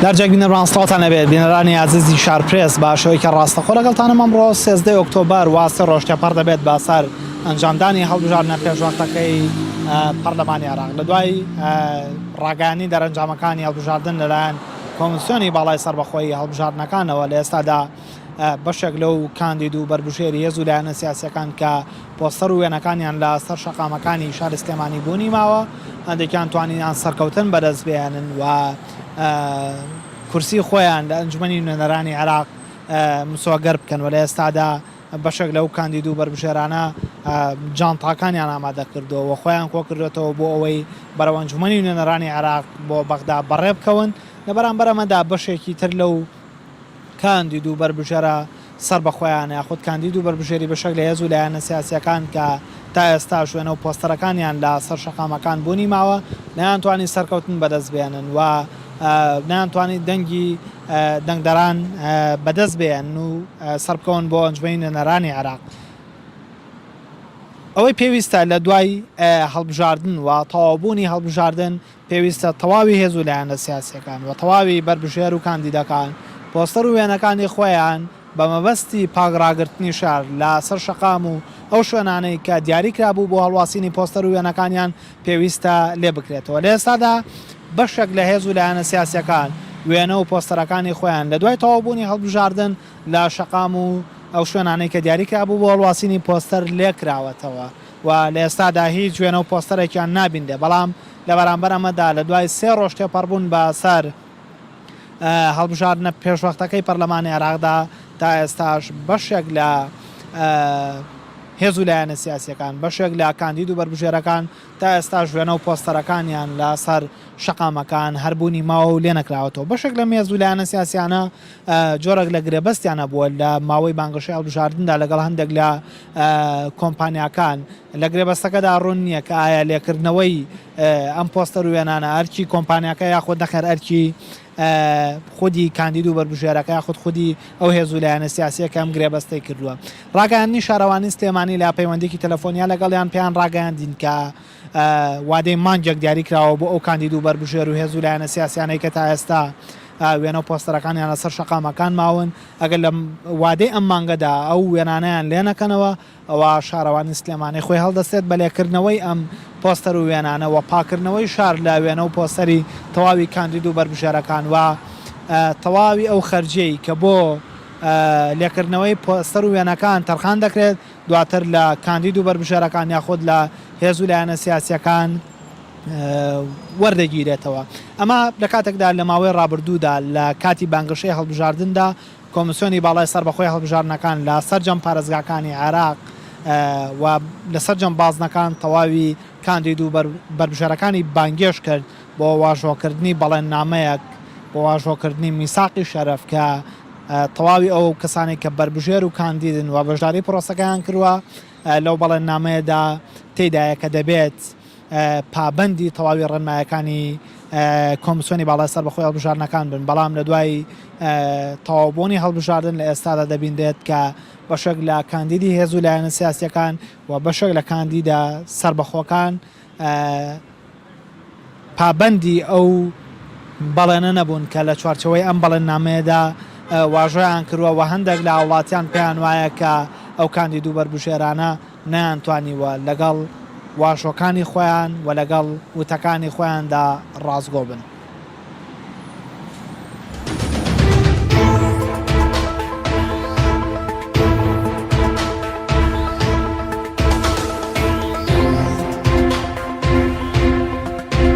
دەرجێک بینەران سڵاوتان لەبێت بینەرانی ئازیزی شارپرێس بە شێوەیەکی ڕاستەخۆ لەگەڵتانم ئەمڕۆ سێزدەی ئۆکتۆبەر وا سێ ڕۆژ تێپەڕ دەبێت بە سەر ئەنجامدانی هەڵبژاردنە پێشوەختەکەی پەرلەمانی عێراق لە دوای ڕاگەیاندنی دەرەنجامەکانی هەڵبژاردن لەلایەن کۆمیسیۆنی باڵای سەربەخۆی هەڵبژاردنەکانەوە لە ئێستادا بەشێک لەو کاندید و بەربژێری هێز و لایەنە سیاسییەکان کە پۆستەر و وێنەکانیان لە سەر شەقامەکانی شاری سلێمانی بوونی ماوە، هەندێکیان توانیان سەرکەوتن بەدەست بهێنن و کورسی خۆیان لە ئەنجومەنی نوێنەرانی عێراق مسۆگەر بکەن و لە ئێستادا بەشێک لەو کاندید و بەربژێرانە جانتاکانیان ئامادە کردووە و خۆیان کۆکردوێتەوە بۆ ئەوەی بەرەو ئەنجومەنی نوێنەرانی عێراق بۆ بەغدا بەڕێ بکەون. لە بەرامبەر ئەمەدا بەشێکی تر لەو کاندید و بەربژێرە سەربەخۆیانە یاخود کاندید و بەربژێری بەشێک لە هێز و لایەنە سیاسییەکان کە تا ئێستاش وێنە و پۆستەرەکانیان لە سەر شەقامەکان بوونی ماوە نەیانتوانی سەرکەوتن بەدەست بێنن و نەیانتوانی دەنگی دەنگدەران بەدەست بێنن و سەربکەون بۆ ئەنجومەنی نوێنەرانی عێراق. ئەوەی پێویستە لە دوای هەڵبژاردن و تەواوبوونی هەڵبژاردن پێویستە تەواوی هێز و لایەنە سیاسییەکان و تەواوی بەربژێر و کاندیدەکان پۆستەر و وێنەکانی خۆیان بە مەبەستی پاک ڕاگرتنی شار لە سەر شەقام و ئەو شوێنانەی کە دیاری کرابوو بۆ هەڵواسینی پۆستەر و وێنەکانیان پێویستە لێ بکرێتەوە. لە ئێستادا بەشێک لە هێز و لایەنە سیاسییەکان وێنە و پۆستەرەکانی خۆیان لە دوای تەواوبوونی هەڵبژاردن لە شەقام و ئەو شوێنانەی کە دیاری کرابوو بۆ هەڵواسینی پۆستەر لێ کراوەتەوە و لە ئێستادا هیچ وێنە و پۆستەرێکیان نابینرێ بەڵام لە بەرامبەر ئەمەدا لە دوای سێ ڕۆژ تێپەڕبوون بە سەر هەڵبژاردنە پێشوەختەکەی پەرلەمانی عێراقدا تا ئێستاش بەشێک لە هێز و لایەنە سیاسیەکان بەشێک لە کاندید و بەربژێرەکان تا ئێستاش وێنە و پۆستەرەکانیان لە سەر شەقامەکان هەر بوونی ماوە و لێنەکراوەتەوە. بەشێک لەم هێز و لایەنە سیاسیانە جۆرێک لە گرێبەستیان هەبووە لە ماوەی بانگەشەی هەڵبژاردندا لەگەڵ هەندێک لە کۆمپانیاکان. لە گرێبەستەکەدا ڕوون نییە کە ئایا لێکردنەوەی ئەم پۆستەر و وێنانە ئەرکی کۆمپانیاکە یاخود نەخێر ئەرکی خودی کاندید و بەربژێرەکە یاخود خودی ئەو هێز و لایەنە سیاسییە کە ئەم گرێبەستەی کردووە. ڕاگەیاندنی شارەوانی سلێمانی لە پەیوەندییەکی تەلەفۆنییە لەگەڵیان پێیان ڕاگەیاندین کە وادەی مانگێک دیاری کراوە بۆ ئەو کاندید و بەربژێر و هێز و لایەنە سیاسیانەی کە تا ئێستا وێنە و پۆستەرەکانیان لەسەر شەقامەکان ماون، ئەگەر لە وادەی ئەم مانگەدا ئەو وێنانەیان لێ نەکەنەوە ئەوا شارەوانی سلێمانی خۆی هەڵدەستێت بە لێکردنەوەی ئەم پۆستەر و وێنانە و پاکردنەوەی شار لە وێنە و پۆستەری تەواوی کاندید و بەربژێرەکان و تەواوی ئەو خەرجیەی کە بۆ لێکردنەوەی پۆستەر و وێنەکان تەرخان دەکرێت دواتر لە کاندید و بەربژێرەکان یاخود لە هێز و لایەنە سیاسییەکان وەردەگیرێتەوە. ئەمە لە کاتێکدا لە ماوەی ڕابردوودا لە کاتی بانگەشەی هەڵبژاردندا کۆمیسیۆنی باڵای سەربەخۆی هەڵبژاردنەکان لە سەرجەم پارێزگاکانی عێراق و لە سەرجەم بازنەکان تەواوی کاندید و بەربژێرەکانی بانگێشت کرد بۆ واژۆکردنی بەڵێننامەیەک بۆ واژۆکردنی میساقی شەرەف کە تەواوی ئەو کەسانەی کە بەربژێر و کاندیدن و بەشداری پرۆسەکەیان کردووە لەو بەڵێننامەیەدا تێیدایە کە دەبێت پابەندی تەواوی ڕێنمایەکانی کۆمسیۆنی باڵای سەربەخۆی هەڵبژاردنەکان بن، بەڵام لە دوای تەواوبوونی هەڵبژاردن لە ئێستادا دەبینرێت کە بەشێک لە کاندیدی هێز و لایەنە سیاسییەکان و بەشێک لە کاندیدە سەربەخۆکان پابەندی ئەو بەڵێنە نەبوون کە لە چوارچێوەی ئەم بەڵێننامەیەدا واژۆیان کردووە و هەندێک لە هاوڵاتیان پێیان وایە کە ئەو کاندید و بەربژێرانە نەیانتوانیوە لەگەڵ واژۆکانی خۆیان و لەگەڵ وتەکانی خۆیاندا ڕاستگۆ بن.